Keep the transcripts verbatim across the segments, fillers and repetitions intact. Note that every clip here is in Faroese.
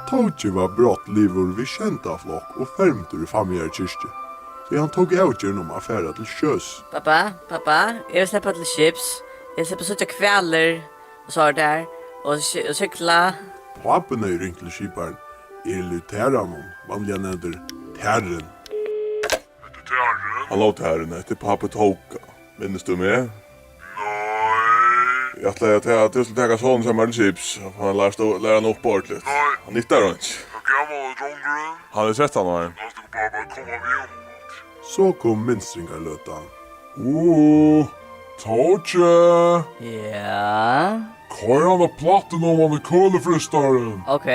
Tóki var brádligur við sjeynda flokk og fermdur í Fámjiar kirkju, tí hann tók avgerðina um at fara til sjós. Babba, babba, eg vil sleppa til skips. Eg vil sleppa at síggja hvalir og sár tær og si-, og sigla. Pápin hevði ringt til skiparan, Eli Taranum, vanliga nevndur Tarin. Hetta er Tarin. Halló, Tarin, hetta er pápi Tóka. Minnist tú meg? Nei. Eg ætlaði at ta-, at tú skuldi taka sonin hjá mær til skips. Hann lært, læra hann upp ordentligt. Nei. Hann nyttar hann ikki. Hvat gamal er drongurin? Hann er trettan ár. Kanst tú bara, bara koma við honum? So kom minstringarløtan. Uh, Tóki! Ja? Koyr hana plattin oman í kølifrystaran. Ok.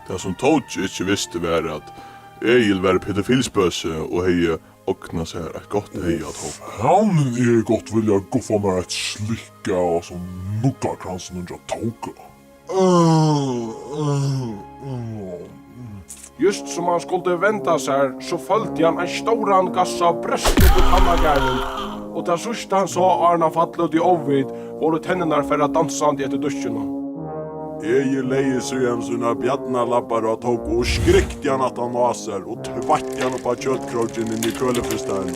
Tað, sum Tóki ikki visti, var, at Egil var pedofilspøsi og hevði ognað sær eitt gott eyga at Tóka. Fanin, eg hevði gott viljað guffað mær eitt slíkt av hasum nuggakransinum hjá Tóka. Júst sum hann skuldi venda sær, so føldi hann ein stóran gassa av brøstum í tannagarðin, og tað síðsta hann sá, áðrenn hann fall út í óvit, vóru tenninar farnar dansandi eftir dýrkinum. Egil legði síðan sínar bjarnalabbar á Tóka og skrikti hann aftan á sær og tveitti hann upp á kjøtkrókin inn í kølifrystaran.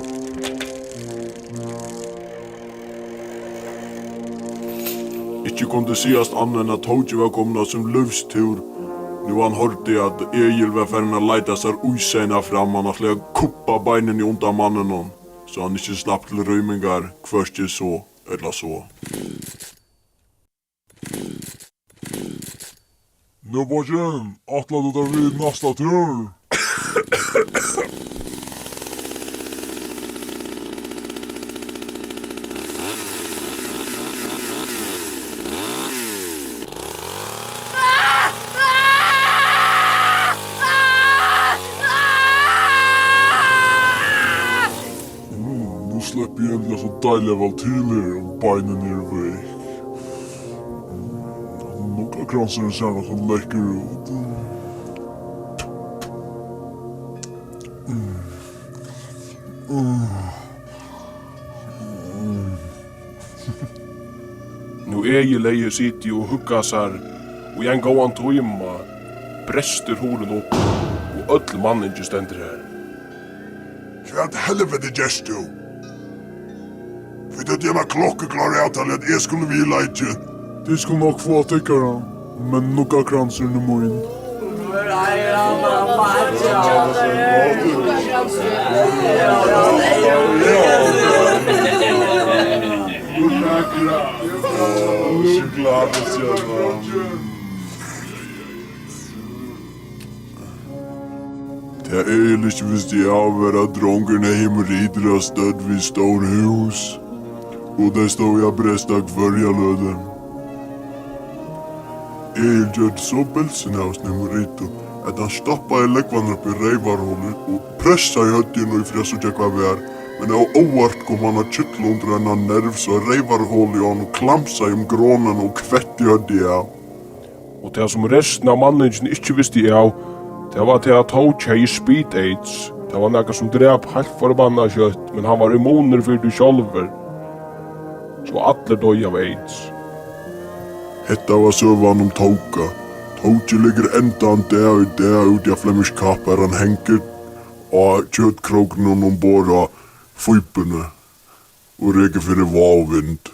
Ikki kundi sigast annað enn at Tóki var komin á sín lívstúr, nú hann hoyrdi, at Egil var farin at leita sær íseyna fram, hann ætlaði at kubba beinini undan manninum, so hann ikki slapp til rýmingar, hvørki so ella so. Nú, Boggi, ætlar tú tær við næsta túr? Mm, nú sleppi eg endiliga so deiliga væl til her, og beinini eru vekk. Mm, nuggakransurin sær nokk so lekkur út. Mm. Mm. Mm. Nú Egil hevði sitið og huggað sær í ein góðan tíma, brestur hurðin upp, og øll manningin stendur har. Hvat helviti gert tú? Vit høvdu eina klokkuklára avtalu, at eg skuldi við í leikin. Tit skulu nokk fáa tykkara, men nuggakransurin er mín. Sjokulátustjørna. Tað Egil ikki visti av, var, at drongurin hevði hemorridur á stødd við stór hús, og tey stóðu at bresta hvørja løtu. Egil gjørdi so bilsin av síni hemorridu, at hann stoppaði lógvarnar upp í reyvarholið og pressaði høvdið inn í fyri at síggja, hvat var, men av óvart kom hann at kitla undir eina nerv, so at reyvarholið á honum klamsaði um gronuna og kvetti høvdið av. Og tað, sum restin av manningini ikki visti av, tað var tað, at Tóki hevði spit-aids. Tað var nakað, sum drap heilt forbannað skjótt, men hann var immunur fyri tí sjálvur. So allir doyðu av aids. Hetta var søgan um Tóka. Tóki liggur enn tann dag í dag úti á Flemish Cap, har hann hongur á kjøtkrókinum umborð á Fíbini og rekur fyri vág og vind.